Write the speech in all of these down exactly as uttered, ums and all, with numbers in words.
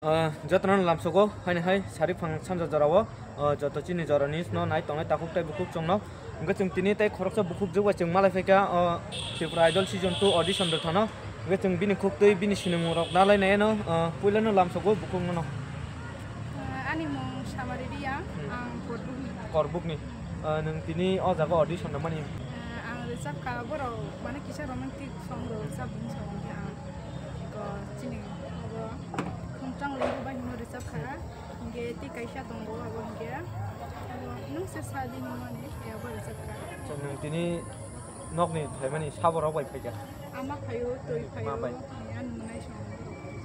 Ah, jotono lamsogo, haini hai, sari phang sanja jorao, ah, joto chini jorani no nai tongnai takhuk tei bukhuk chwngno. Hwnkhe chwng tini tei khoroksa bukhuk jwk bai chwng malai phaikha, ah, Tripura Idol Season two audition rwthano. Hwnkhe chwng bini khuk twi bini sinimung rok nalai nai no, ah, puilano lamsogo bukhuk no. Ah, ani mung Samari Riya, Hmm. ang Korbukni. Korbukni. Ah, nwng tini o jaga audition rwmani? Ah, ang rwchapkha, borok mane kisa romantic song rok rwchap bini song hwnkhe ang eko chini abo Khumchang Lengbo bai hwnwi rwchapkha. Hwnkhe tei kaisa tongo abo hwnkhe abo nwng se sa di hwnmani abo rwchapkha. Acha, nwng tini nokni phaimani sabo rok bai phaikha? Ama phaio, twi phaio, Ma bai. Ani mwnai song.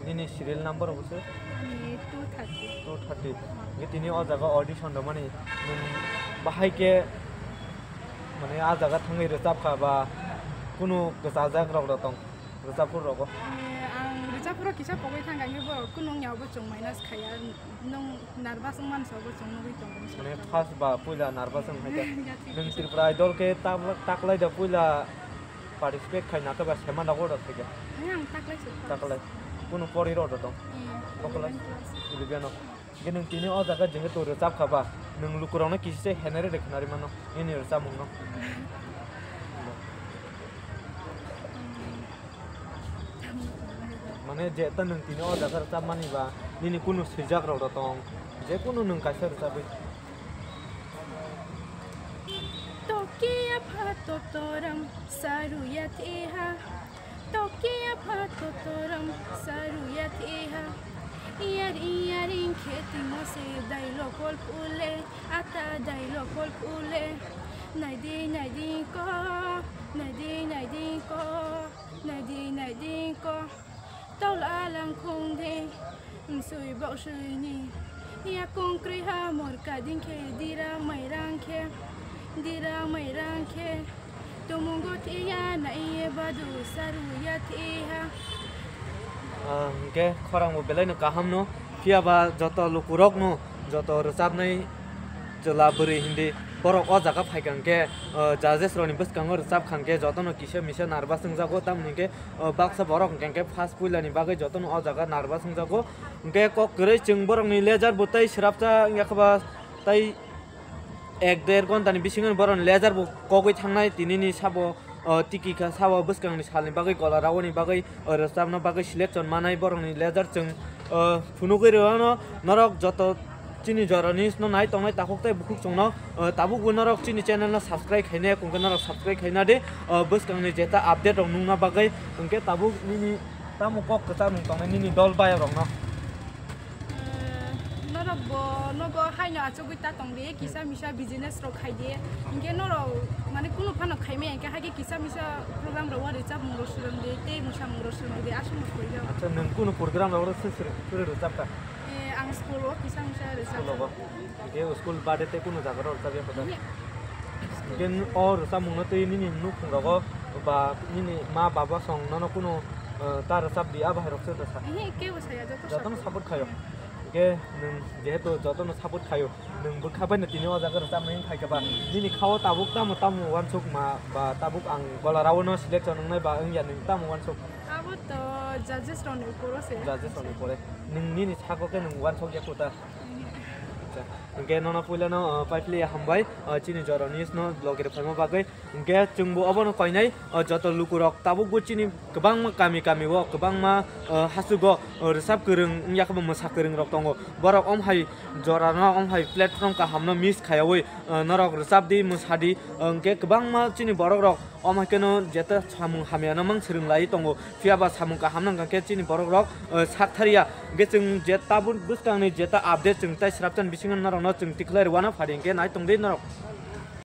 Nini serial number bo se? Ani two thirty. Two thirty. Hwnkhe tini o jaga audition rwmani nwng bahai khe mane a jaga thangwi rwchapkha ba kunu kwchajak rok da tong rwchapphuru rogo? Eh, ang rwchapphuru kisa pogwi thangkha, hwnkhe borok kunu wngya obo chwng minus khaiya, nwng nervous wngmani se obo chwng nugwi tongo. Mane first ba puila nervous wng khaikha. Ya, thik Nwng kisa. Tripura Idol khe tak-, taklai da puila participate khaina khe ba sema da order khaikha? Hwnkhe ang taklai se first. Taklai. Kunu pori rok da tong? Eh, Bo class? Eleven class. Eleven o. Hwnkhe nwng tini o jaga jehetu rwchapkha ba, nwng lukurokno kisa se henere de khnarwi mano, nini rwchapmungno. Mane je ta nwng tini o jaga rwchapmani ba, nini kunu swijak rok da tong, je kunu nwng kaisa rwchapwi. Tokia pha totoram saruya teha. Tokia pha totoram saruya teha. Iyar iyaring kheti mose dailo kol pule, ata dailo kol pule. Naidi naidi ko, naidi naidi ko, naidi naidi ko. Tol alang khung de, msui bok sui ni. Ya kung kri ha mor ka ding khe, dira mai rang khe, dira mai rang khe. Tumungo thiya na iye badu saru ya thiha. Ah, hwnkhe khorang bo belai no kaham no. Phiya ba joto lukurok no, joto rwchapnai chwla bwrwi hindi borok o jaga phaikha hwnkhe, ah, judges rokni bwskango rwchapkha hwnkhe jotono kisa misa nervous wngjago, tamoni hwnkhe, ah, baksa borok hwnkhe, hwnkhe first puilani bagwi jotono o jaga nervous wngjago. Hwnkhe kok kwrwi chwng borokni lejar bo tei swrapsa wngya khe ba tei ek der ghonta ni bisingo borokni lejar bo kogwi thangnai, tinini sabo, o, tiki kha sabo bwskangni salni bagwi gola rawani bagwi, o, rwchapna bagwi selection manai borokni lejar chwng, o, phunugwi rwano norok joto chini jorani no nai tongnai takhuk tei bukhuk chwngno, o, tabukbo norok chini channel no subscribe khaina ya, hwnkhe norok subscribe khaina di, o, bwskangni jeta update rok nukna bagwi, hwnkhe tabuk nini tamo kok kwchak nung tongnai nini dol bayok rokno. Eh, norok bo nogo haino achugwi ta tong di, kisa misa business rok khai di. Hinkhe norok mane kunu phano khai maya hinkhe, haikhe kisa misa program rok o rwchapmung rok swrwng di, tei mwsamung rok swrwng di, aswk no koi jago. Acha, nwng kunu program rok se swrwng, swrwng rwchap kha? Eh, ang school o kisa misa rwchap. School o bo? Hinkhe school bade tei kunu jaga rok rwchap ya kho da? Hinkhe o rwchapmung no twi nini nukhung rogo ba nini ma baba song nono kunu, eh, ta rwchap di, abo hai rok se ta sa? Ehe, kebo saya, joto jotono support khayo. Hinkhe nwng jehetu jotono support khayo, nwng bwkha bai no tini o jaga rwchapnai wng khaikha ba, nini khao tabuk tamo tamo uansuk ma ba tabuk ang gola rawano selection wngnai ba wngya nwng tamo uansuk? Abo to judges rokni uporo se. Judges rokni upore. Nwng nini sago khe nwng uansuk ya kho ta? Acha. Hwnkhe nono puilano, uh, paipli hambai, uh, chini Jora News no logi rwphaima bagwi. Hwnkhe chwngbo obono koinai, uh, joto lukurok tabukbo chini kwbangma kami kami o, kwbangma, uh, hasugo, uh, rwchap kwrwng wngya khe bo mwsa kwrwng rok tongo. Borok om hai jorano, om hai platform kahamno miss khaiyaui, uh, norok rwchap di, mwsa di, uh, hwnkhe kwbangma chini borok rok Omo hai kheno jeta samung hamya no mang swrwng lai tongo, phiya ba samung kaham no wngkha khe chini borok rok, eh, sak thariya. Hwnkhe chwng je tabuk bwskang ni jeta update chwng tai swrapsa ni bisingo norok no chwng tikhlai rwna phari hwnkhe nai tong di norok.